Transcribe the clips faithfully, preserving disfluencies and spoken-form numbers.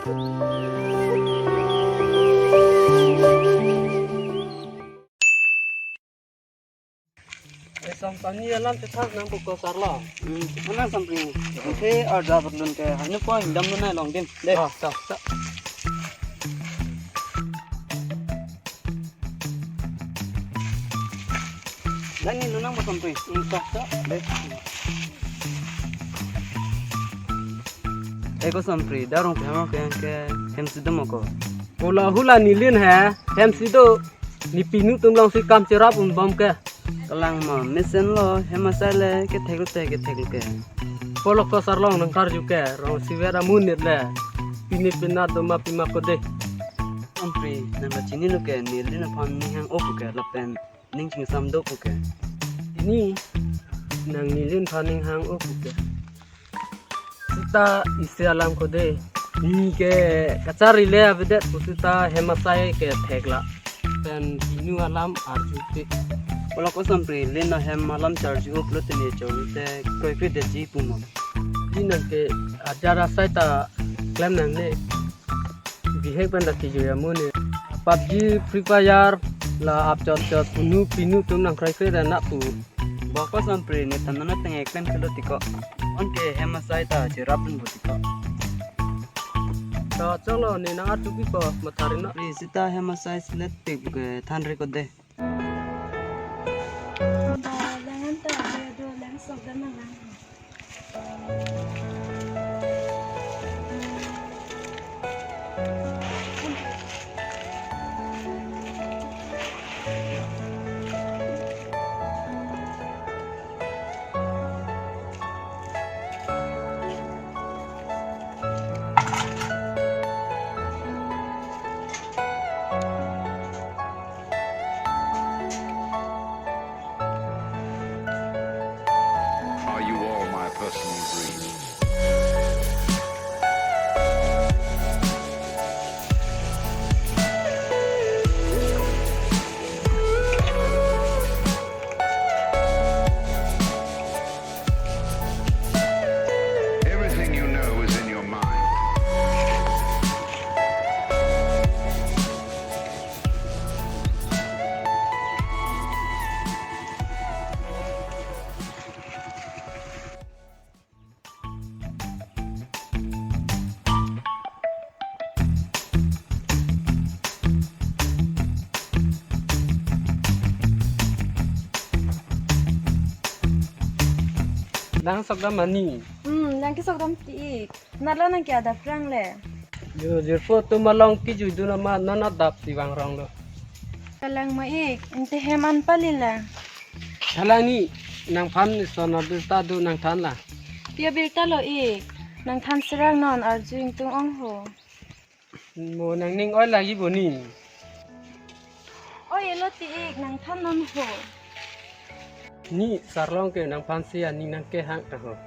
Eh, Sampani alam chethan nang buko sarlo. Hmm, chethan nang Sampri. Oke, arja berlun ke. Hanya po hindam lu nai long dim. Deh. Ah, sa, sa. Nang ni lunang bo Sampri. Hmm, sa, sa. Deh. Eko Sampri, darong pehama ke yang ke hem si do moko. Hula hula nilin he, hem si do. Ne pinu atum along si kam cherap un bom ke. Kalang ma, mesen lo, hem asai le, kethek lo te, kethek lo ke. Polo ko sarlong nang karju ke, rong siver amonit le. Pini pinat do ma pima ko deh. Sampri, nang kachini lo ke, nilin aphan ning hang-o pu ke, lapen ning chingsam do pu ke. Ini, nang nilin aphan ning hang-o pu ke. Sita isi alam ko deh. Ne ke kachari le avedet pu sita hem asai ke thek la. Pen pinu alam arju pik. Polo ko Sampri, lin ahem alam charju up lo tene charju te kroikre detji pu ma. Lin nang ke ajar asai ta klem nangne. Bihek pen ta kejui amonit. PUBG, Free Fire, la ap chot chot, unu pinu atum nang kroikre ra na pu. Boko Sampri, ne than nana teng eklem kelo tiko. Anke hem asai ta cherap dun bo tiko. To cholo, ne nang arju pik ko, matha ri na. Pri sita hem asai selet pik bu ke than ri ko deh. Ba, lang an ta, do, do, lang sok dan lang an. Are you all my personal dreams? Everything you know is in your mind. Lang sok dam ma ne? Hmm, lang kesok dam ti ik. Nat lo nang ke adap rang le. Yo, jirpo atum along kejui dun amat non adap si vang rong lo. Kalang ma ik, ante hem an pali la. Kalang ne, nangphan son abirta do nang than la. Pi abirta lo ik, nang than serang non arju ingtung ong ho. Mo nang ning oi lagi bo ne. Oi elo ti ik, nang than non ho. Ne sarlong ke nangphan si aning nang kehang ta ho.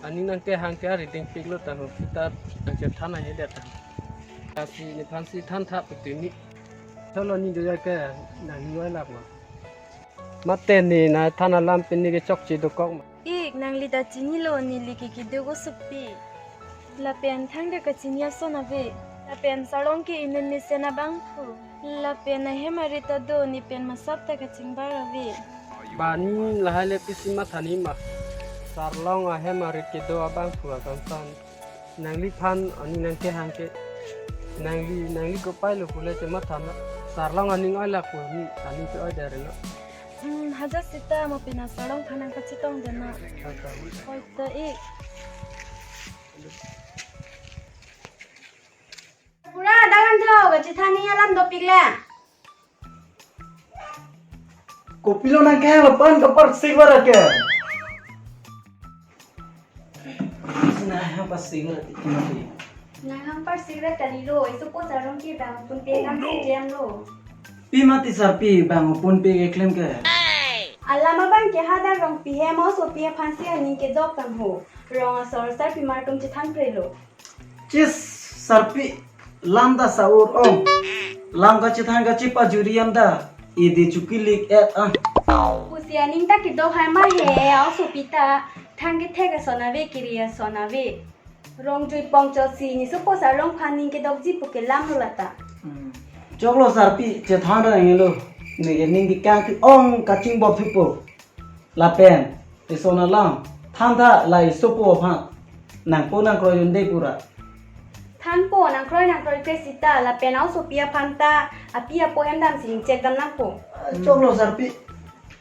Aning nang kehang ke arideng pik lo ta ho. Kita nang ke than ahedet ta ho. Lasi nephan si than tha puti ne. Cholo ne do ya ke nang ning oi lak ma. Mate ne nang than alam pen ne ke chokche dokok ma. Ik, nangli ta chinilo neli ke kedo ko supi. Lapen thangta kachini ason ave. Lapen sarlong ke imen mesen abangphu. Lapen ahem arit ta do ne pen masap ta kachingbar ave. Ba ne lahai le pisi matha ne ma. Sarlong ahem arit kedo abangphu asan san. Nangliphan aning nang kehang ke. Nangli, nangli kopai lo pule che matha na. Sarlong aning oi lak pu ne, aning ke oi dare na. Hmm, haja sita mo pina sarlong phan nang kachetong dena. Oi ta ik. Pura dagan jo, kachethan ne alam dopik le. Kopilo nang kehang lapen kapar sik bara ke. Sina ha pas sik bara ti kena ti. Nang hang par sik bara tali lo, isu po sarong ke bang pun pe kam si klem lo. Pi mati sarpi bang pun pe ke klem ke. Alam abang ke ha darong pi he mo so pi aphan si aning kedok tang ho. Rong asor sarpi mar tum chethan pre lo. Chis sarpi lam ta saur ong. Lam kachethan kachepajuri am ta. Idi chukilik et ah. Pusi aning ta kedo hai ma he, aso pi ta thang kethek ason ave kiri ason ave. Rongjui pongchotsi, ne sopo Sarlong aphan ning kedokji pu kelamlo lata. Hmm. Choklo sarpi, chethan ra nanglo. Neke ning kekang ke-ong kachingbom thupo. Lapen, eson alam, thantha la esopo aphan nangpo nangkroidunde pura. Thanpo, nangkroi nangkroikre seta, lapen a-osopi aphan ta api apo hem damsi ingchek dam nangpo. Choklo sarpi.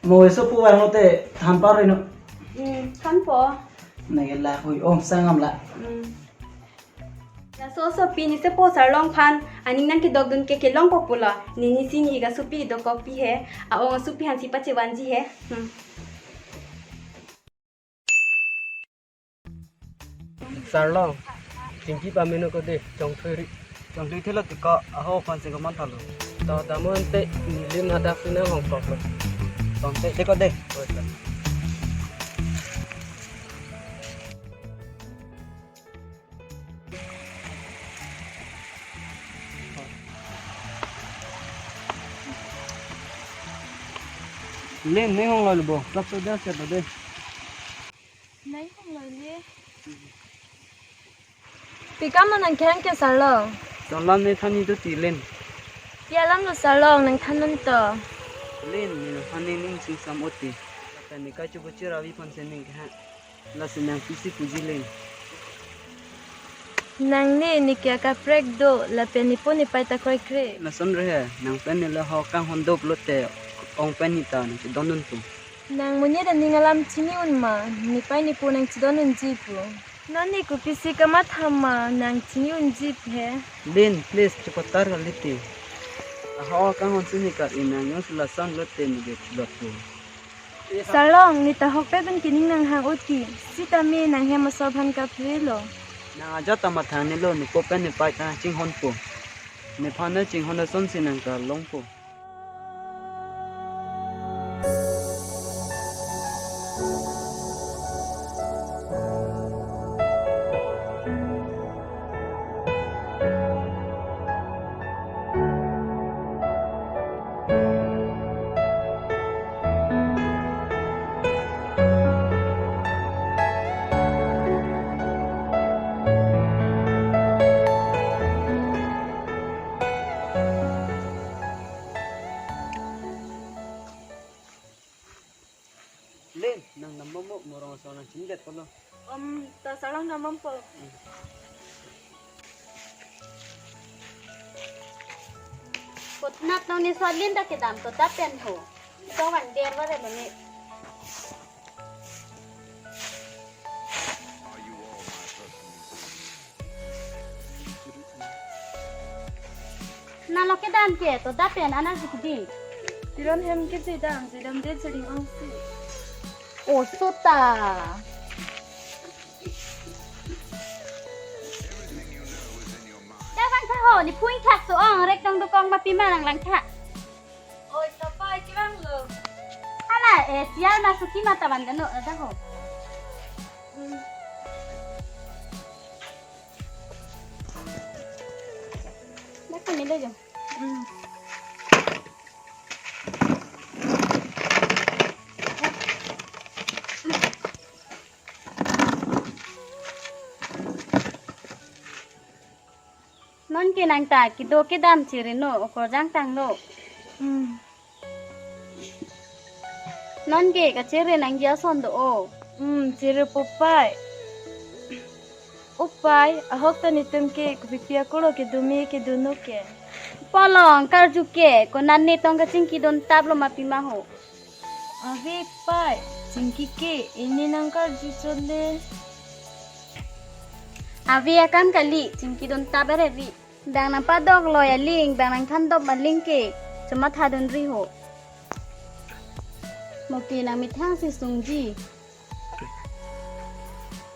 Mo esopo vanglote than parino. Hmm, thanpo. Neke la hui om sangam la. Hmm. Laso osopi, ne sopo Sarlong aphan aning nangkedokdun ke kelongpo pulo. Ne nisi ne-ik asopi dokokpi he. A-ong asopi aphansi pachevanji he. Hmm. Sarlong, chingki pameno ko de, chongthui ri. Chongthui thelo tiko, aho aphan sing koman thalo. To damon te, nelim hadak si nanghongkoklo. Tongte de ko de. Oi, sir. Len, ning honglo bo, kap so das ya de. Nang honglo le. Pi kam nangkehang ke Sarlong? Sarlong ne than ni to ti len. Pi alamlo Sarlong nangthan non to. Len, ne aphan ne ning singsam oti. Lapen ne kachukuchi ravi aphan si ning kehang. Lasi nang pisi puji len. Nang ne neke akaprek do, lapen nepo nepei ta kroikre. Lason rehe, nang pen ne la ho kanghon do pulote, ong pen ne ta nangchedondunpo. Nang monit aning alam chini-un ma, nepei nepo nangchedondunji pu. Non ne kopisi kamatha ma, nang chini-unji he. Len, please, chepatar kali te. Aho kanghon si ne kar-i nang jongsi lason lote neke chilotpo. Sarlong, ne ta ahokpet pen kening nanghang oti, sitame nang hem aso aphan kaprelo. Nang ajat ta mathang nelo, nepo pen nepei ta chinghonpo. Nephan ne chinghon asonsi nang kalongpo. Len, nang dambompo, mo rong aso nang chinidet pulo. Om, ta Sarlong dambompo. Kotnat nang ne so Len ta kedam to dap pen ho. So van der va de ne. Nalo kedam ke to dap pen anang si kudi. Tiron hem ke jedam, jedam de jeding ongsi. O sota. Davan tha ho, ne phu ingthak so-ong, rek tong dokong ma pima nang langtha. Oi, tapai kevanglo. Hala, eh, sial ma suki ma tavan dano, ada ho. Hmm. Dak kami lo jo. Hmm. Non ke nang ta kedo kedam chirino, okorjang tanglo. Hmm. Non ke kachere nangji ason do o. Hmm, chere po pai. O pai, ahok ta netum ke kopipi akolo kedo me kedo no ke. Polong karju ke, konat ne tong kachingkidun taplo ma pima ho. Ave pai, chingki ke, ini nang karju chole. Ave akam kali, chingkidun tap ere vi. Bang nangpadok loi aling, bang nangthandop aling ke, chomathadun ri ho. Mo ke nang methang si sungji.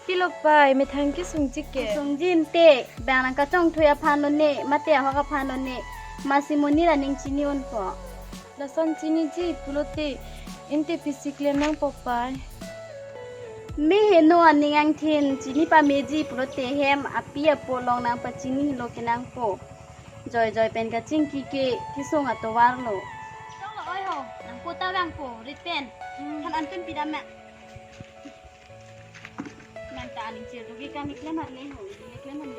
Pilo pai, methang kesungji ke. Sungji inte, bang nang kachongthui aphan lo ne, mate ahok aphan lo ne, masi monit aning chini-unpo. Lason chiniji pulote, inte pisi klem nangpo pai. Me heno aning angthin chini pameji pulote hem api apo along nangpachini lo kenangpo. Joijoi pen kachingki ke kesung atovar lo. Choklo oi ho, nangpo ta vangpo, rit pen. Hmm. Than antum pidam ma. Nang Ta aning chirdo ke kam keklem arni ho, keklem arni